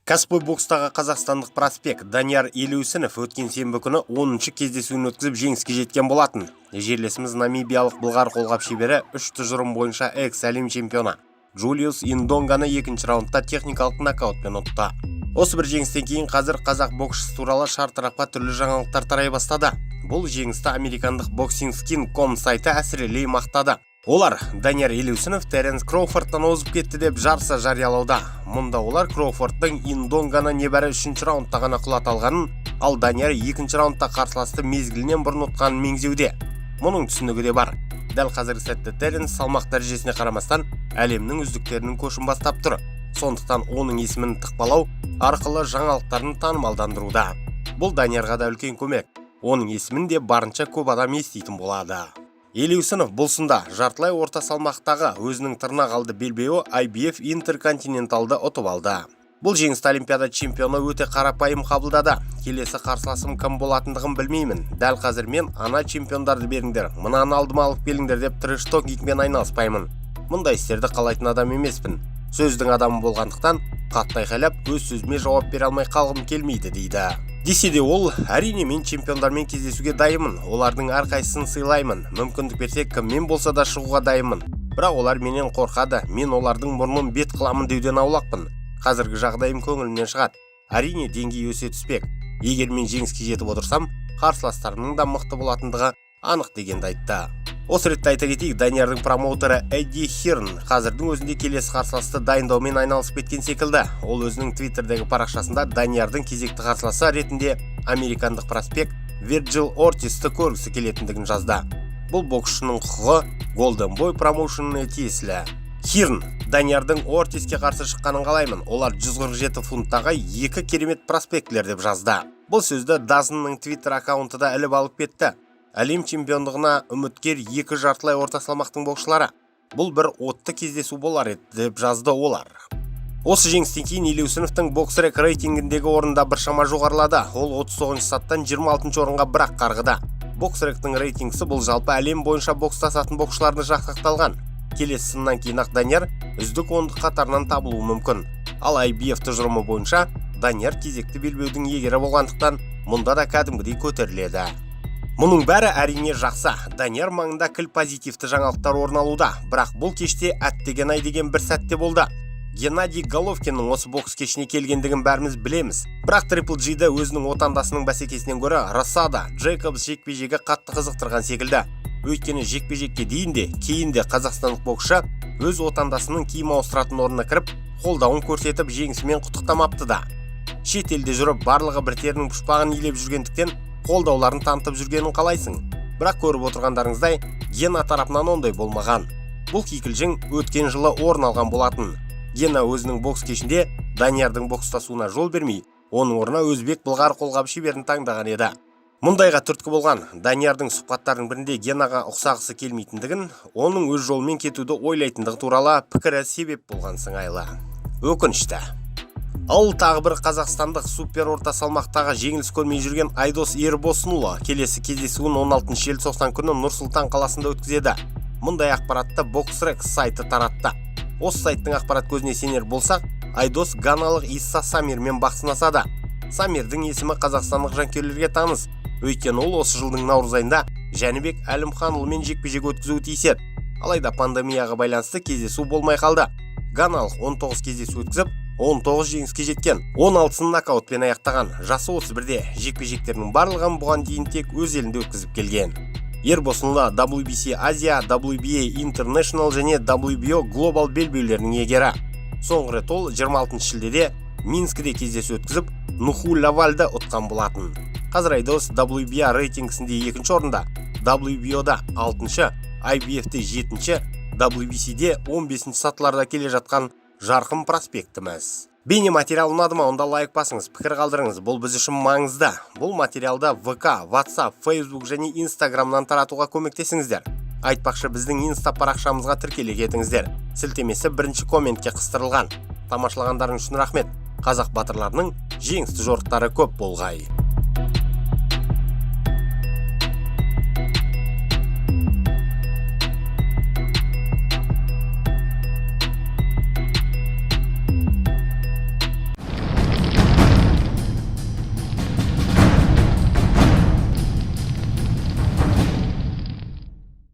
Кәсіпқой бокстағы қазақстандық проспект Данияр Елеусінов өткен сенбі күні 10-шы кездесуін өткізіп, жеңіске жеткен болатын. Жерлесіміз намибиялық былғары қолғап шебері, үш тұжырым бойынша экс әлем чемпионы Джулиус Индонганы екінші раундта техникалық нокаутпен ұтты. Осы бір жеңістен кейін қазір қазақ боксшысы туралы шартарапқа түрлі жаңалықтар тарай бастады. Бұл жеңісті американдық BoxingScene.com сайты әсірелей мақтады. Олар «Данияр Елеусінов Теренс Кроуфордтан озып кетті» деп жарыса жариялауда. Мұнда олар Кроуфордтың Индонганы небәрі үшінші раундта ғана құлата алғанын, ал Данияр екінші раундта қарсыласты мезгілінен бұрын ұтқанын меңзеуде. Мұның түсінігі де бар. Дәл қазіргі сәтте Теренс салмақ дәрежесіне қарамастан әлемнің үздіктерінің көшін бастап тұр. Сондықтан оның есімін тықпалау арқылы жаңалықтарын танымалдандыруда. Бұл Даниярға да үлкен көмек. Оның есімін де барынша көп адам еститін болады. Елеусінов бұл сында жартылай орта салмақтағы өзінің тырнақ алды белбеуі IBF Интерконтиненталды ұтып алды. Бұл жеңісті олимпиада чемпионы өте қарапайым қабылдады. «Келесі қарсыласым кім болатындығын білмеймін. Дәл қазір мен ана чемпиондарды беріңдер, мынаны алдыма алып келіңдер деп трэш-токингпен айналыспаймын. Мұндай істерді қалайтын адам емеспін. Сөздің адамы болғандықтан, қатты айқайлап, өз сөзіме жауап бере алмай қалғым келмейді», – дейді. Десе де ол: «Әрине, мен чемпиондармен кездесуге дайынмын, олардың әрқайсысын сыйлаймын. Мүмкіндік берсе, кіммен болса да шығуға дайынмын. Бірақ олар менен қорқады, мен олардың мұрнын бет қыламын деуден аулақпын. Қазіргі жағдайым көңілімнен шығады. Әрине, деңгей өсе түспек. Егер мен жеңіске жетіп отырсам, қарсыластарымның да мықты болатындығы анық», – дегенді айтты. Осы ретте айта кетейік, Даниярдың промоутері Эдди Хирн қазірдің өзінде келесі қарсыласты дайындаумен айналысып кеткен секілді. Ол өзінің Твиттердегі парақшасында Даниярдың кезекті қарсыласы ретінде американдық проспект Вирджил Ортисті көргісі келетіндігін жазды. Бұл боксшының құқығы Golden Boy промоушеніне тиесілі. Хирн: «Даниярдың Ортиске қарсы шыққанын қалаймын. Олар 147 фунттағы екі керемет проспектілер», – деп жазды. Бұл сөзді DAZN-ның Твиттер аккаунты да іліп алып кетті. «Әлем чемпиондығына үміткер екі жартылай орта салмақтың боксшылары. Бұл бір отты кездесу болар еді», – деп жазды олар. Осы жеңістен кейін Елеусіновтің BoxRec рейтингіндегі орында біршама жоғарылады. Ол 39 сатыдан 26 орынға бір-ақ қарғыды. BoxRec-тің рейтингісі – бұл жалпы әлем бойынша бокстасатын боксшыларды жақтақталған. Келесі сыннан кейін ақ Данияр үздік ондық қатарынан табылуы мүмкін. Ал IBF тұжырымы бойынша Данияр кезекті белбеудің иегері болғандықтан, мұнда да кәдімгідей көтеріледі. Мұның бәрі, әрине, жақсы. Данияр маңында кіл позитивті жаңалықтар орын алуда. Бірақ бұл кеште әттеген ай деген бір сәтте болды. Геннадий Головкиннің осы бокс кешіне келгендігін бәріміз білеміз. Бірақ Трипл Джиді өзінің отандасының бәсекесінен гөрі Рассада Джейкобс жекпе-жегі қатты қызықтырған секілді. Өйткені жекпе-жекке дейін де, кейін де қазақстандық боксшы өз отандасының киім ауыстыратын орнына кіріп, қолдауын көрсетіп, жеңісімен құттықтамапты да. Шет елде жүріп, барлығы бір терінің пұшпағын илеп жүргендіктен, қолдауларын танытып жүргенін қалайсың. Бірақ көріп отырғандарыңыздай, Гена тарапынан ондай болмаған. Бұл кикілжің өткен жылы орын алған болатын. Гена өзінің бокс кешінде Даниярдың бокстасуына жол бермей, оның орнына өзбек былғары қолғап шеберін таңдаған еді. Мұндайға түрткі болған Даниярдың сұхбаттарының бірінде Генаға ұқсағысы келмейтіндігін, оның өз жолымен кетуді ойлайтындығы туралы пікірі себеп болған сыңайлы. Өкінішті. Ал тағы бір қазақстандық супер орта салмақтағы жеңіліс көрмей жүрген Айдос Ербосынұлы келесі кездесуін 16 желтоқсан күні Нұр-Сұлтан қаласында өткізеді. Мұндай ақпаратты BoxRec сайты таратты. Осы сайттың ақпарат көзіне сенер болсақ, Айдос ганалық Исса Самирмен бақ сынасады. Самирдің есімі қазақстандық жанкүйерлерге таныс. Өйткені ол осы жылдың наурыз айында Жәнібек Әлімханұлымен жекпе-жек өткізуі тиіс еді. Алайда пандемияға байланысты кездесу болмай қалды. Ганалық 19 кездесу өткізіп, 19 жеңіске жеткен. 16-сын нокаутпен аяқтаған. Жасы 31-де. Жекпе-жектерінің барлығын бұған дейін тек өз елінде өткізіп келген. Ербосынұлы WBC Азия, WBA International және WBO Global белбеулерінің иегері. Соңғы рет ол 26 шілдеде Минскіде кездесу өткізіп, Нуху Лавальды ұтқан болатын. Қазір Айдос WBA рейтингісінде екінші орында, WBO-да 6-шы, IBF-те 7-ші, WBC-де 15 сатыларда келе жатқан жарқын проспектіміз. Бейне материал ұнады ма? Онда лайк басыңыз, пікір қалдырыңыз. Бұл біз үшін маңызды. Бұл материалды ВК, WhatsApp, Facebook және Instagramнан таратуға көмектесіңіздер. Айтпақшы, біздің инста парақшамызға тіркеле кетіңіздер. Сілтемесі бірінші комментке қыстырылған. Тамашалағандарыңыз үшін рахмет. Қазақ батырларының жеңісті жорықтары көп болғай.